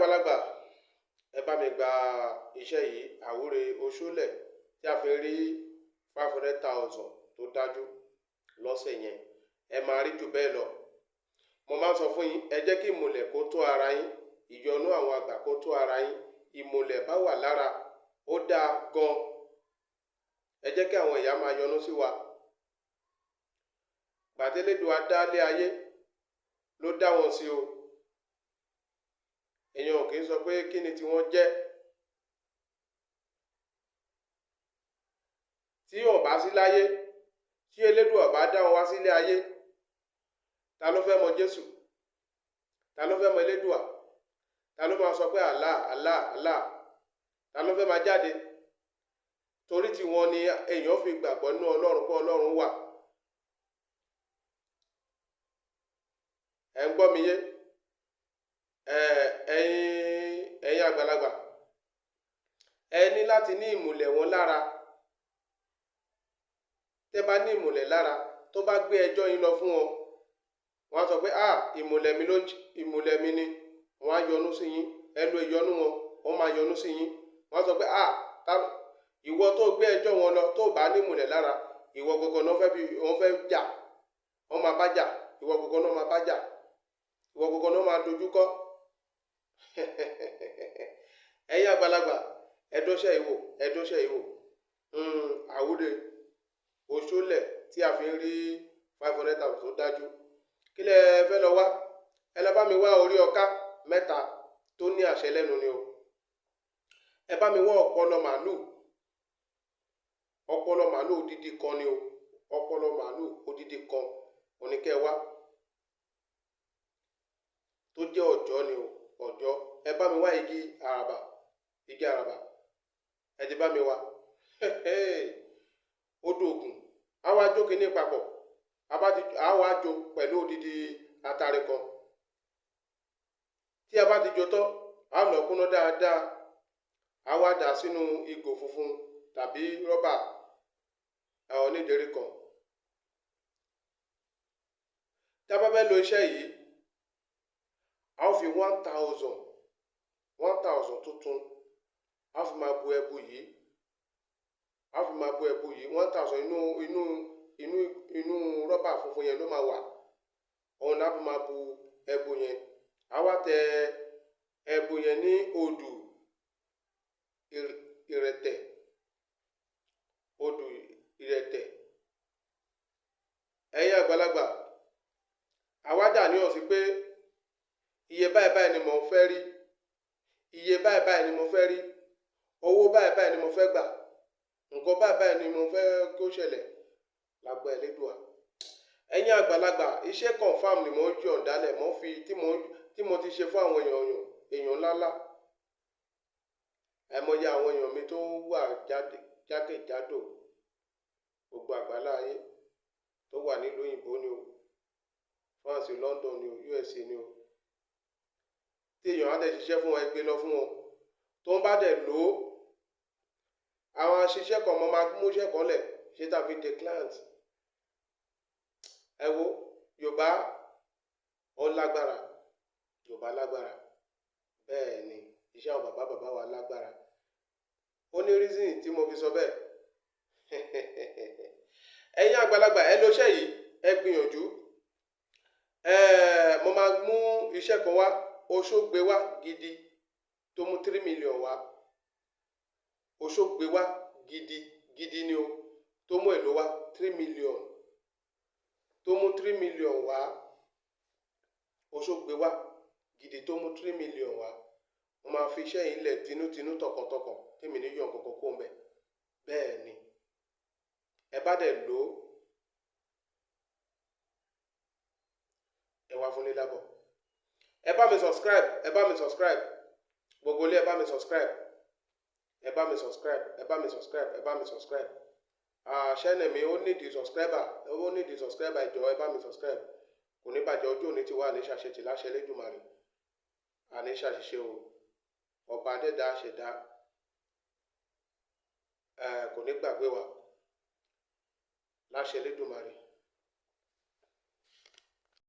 Àgbàlagbà, ẹ bá mi gba iṣẹ́ yìí, àwúre oṣólẹ̀ tí a fi rí 500,000 tó dájú lọ́sẹ̀ yẹn. Ẹ máa rí jù bẹ́ẹ̀ lọ. Mo máa ń sọ fún yín, ẹ jẹ́ kí ìmùlẹ̀ kó tó ara yín, ìyọnú àwọn àgbà kó tó ara yín. Ìmùlẹ̀ bá wà lára, ó dáa gan. Ẹ jẹ́ kí àwọn ìyá máa yọnú sí wa. Gbàtẹ́lẹ́dùá dá lé ayé ló dá wọn sí o. Èèyàn ò kì í sọ pé kí ni tí wọ́n jẹ́. Tí ò bá sí láyé, tí Elédùà bá dá wọn wá sílé ayé, ta ló fẹ́ mọ Jésù? Ta ló fẹ́ mọ Elédùà? Ta ló máa sọ pé Allah, Allah, Allah? Ta ló fẹ́ máa jáde? Torí tí wọ́n ní èèyàn fi gbàgbọ́ nínú Ọlọ́run pé Ọlọ́run wà. Ẹ ń gbọ́ mi yé? Ẹ̀yin àgbàlagbà, ẹ ní láti ní ìmùlẹ̀ wọn lára. Tẹ́ bá ní ìmùlẹ̀ lára, tó bá gbé ẹjọ́ yín lọ fún wọn, wọ́n á sọ pé, ah, ìmùlẹ̀ mi ló ń, ìmùlẹ̀ mi ni. Wọ́n á yọ́nú sí yín. Ẹ lo ìyọ́nú wọn, wọ́n máa yọ́nú sí yín. Wọ́n á sọ pé, ah, ìwọ tó gbé ẹjọ́ wọn lọ, tó bá ní ìmùlẹ̀ lára, ìwọ gangan náà fẹ́ bí, wọ́n fẹ́ jà, wọ́n máa bá jà, ìwọ gangan náà máa bá jà, ìwọ gangan náà máa dojú kọ. Ẹ̀yin àgbàlagbà, ẹ dọ́ṣẹ́ ìwò, ẹ dọ́ṣẹ́ ìwò. Àwúre oṣólẹ̀ tí a fi ń rí 500,000 tó dájú. Kí lẹ fẹ́ lọ wá? Ẹ lọ bá mi wá orí ọká mẹ́ta tó ní àṣẹ lẹ́nu ni o. Ẹ bá mi wá ọpọlọ màálù. Ọpọlọ màálù odidi kan ni o. Ọpọlọ màálù odidi kan òní kẹ́ wá. Tó jẹ́ ọ̀jọ́ ni o, ọ̀jọ́. Ẹ bá mi wá igi àràbà, igi àràbà. Ẹ ti bá mi wá. Odò Ògùn. A wá jó kíní papọ̀. A wá jó pẹ̀lú odidi atare kan. Tí a bá ti jó tán, a lọ kúná dáadáa. A wá dà sínú ìgò funfun tàbí rọ́bà onídèrí kan. Tí a bá fẹ́ lo iṣẹ́ yìí, a ó fi 1,000, 1,000 tuntun, a fi máa bu ẹbu yìí. A fi máa bu ẹbu yìí. 1,000 inú rọ́bà funfun yẹn ló máa wà. Òun la fi máa bu ẹbu yẹn. A wá tẹ ẹbu yẹn ní odù ìrẹ̀tẹ̀. Odù ìrẹ̀tẹ̀. Ẹ̀yin àgbàlagbà, àwa dà ní ọ̀sìn pé iye báyìí báyìí ni mò ń fẹ́ rí. Iye báyìí báyìí ni mo fẹ́ rí. Owó báyìí báyìí ni mo fẹ́ gbà. Nǹkan báyìí báyìí ni mo fẹ́ kó ṣẹlẹ̀ lágbà Elédùà. Ẹ̀yin àgbàlagbà, iṣẹ́ confirm ni mò ń yọ̀ǹda lẹ̀, mò ń fi tí mo ti ṣe fún àwọn èèyàn, èèyàn ńlá ńlá. Àìmọye àwọn èèyàn mi tó wà jákèjádò gbogbo àgbáláyé tó wà nílùú òyìnbó ni o, France, London ni o, USA ni o. Tí èèyàn á dẹ̀ ṣiṣẹ́ fún wọn, ẹ gbé lọ fún wọn. Tó ń bá dẹ̀ lò ó, àwọn aṣiṣẹ́ kan mo máa mú iṣẹ́ kan lẹ̀ ṣé tàbí the client. Ẹ wo Yorùbá ó lágbára, Yorùbá lágbára. Bẹ́ẹ̀ ni iṣẹ́ àwọn bàbá bàbá wa lágbára. Ó ní reason tí mo fi sọ bẹ́ẹ̀. Ẹ̀yin àgbàlagbà, ẹ lo iṣẹ́ yìí, ẹ gbìyànjú. Mo máa mú iṣẹ́ kan wá, oṣó gbé wá gidi tó mú 3 million wá. Oṣó gbé wá gidi, gidi ni o, tó mú èlò wá 3 million. Tó mú 3 million wá. Oṣó gbé wá gidi tó mú 3 million wá. Mo máa fi iṣẹ́ yìí lẹ̀ tinútinú tọkàntọkàn tí èmi ní yọ̀ nǹkan kan kó ń bẹ̀. Bẹ́ẹ̀ ni. Ẹ bá dẹ̀ lò ó, ẹ wá fún ní lábọ̀. Ẹ bá mi subscribe, ẹ bá mi subscribe. Gbogbo ilé ẹ bá mi subscribe. Ẹ bá mi subscribe, ẹ bá mi subscribe, ẹ bá mi subscribe. Channel mi ó need subscriber, ó need subscriber, ẹ jọ̀ọ́ ẹ bá mi subscribe. Kò ní bàjẹ́, ojú òní ti wà ní ṣàṣetì láṣẹ Elédùmarè. Àní ṣàṣìṣe o. Ọba adẹ́dá ṣẹ̀dá, kò ní gbàgbé wa láṣẹ Elédùmarè.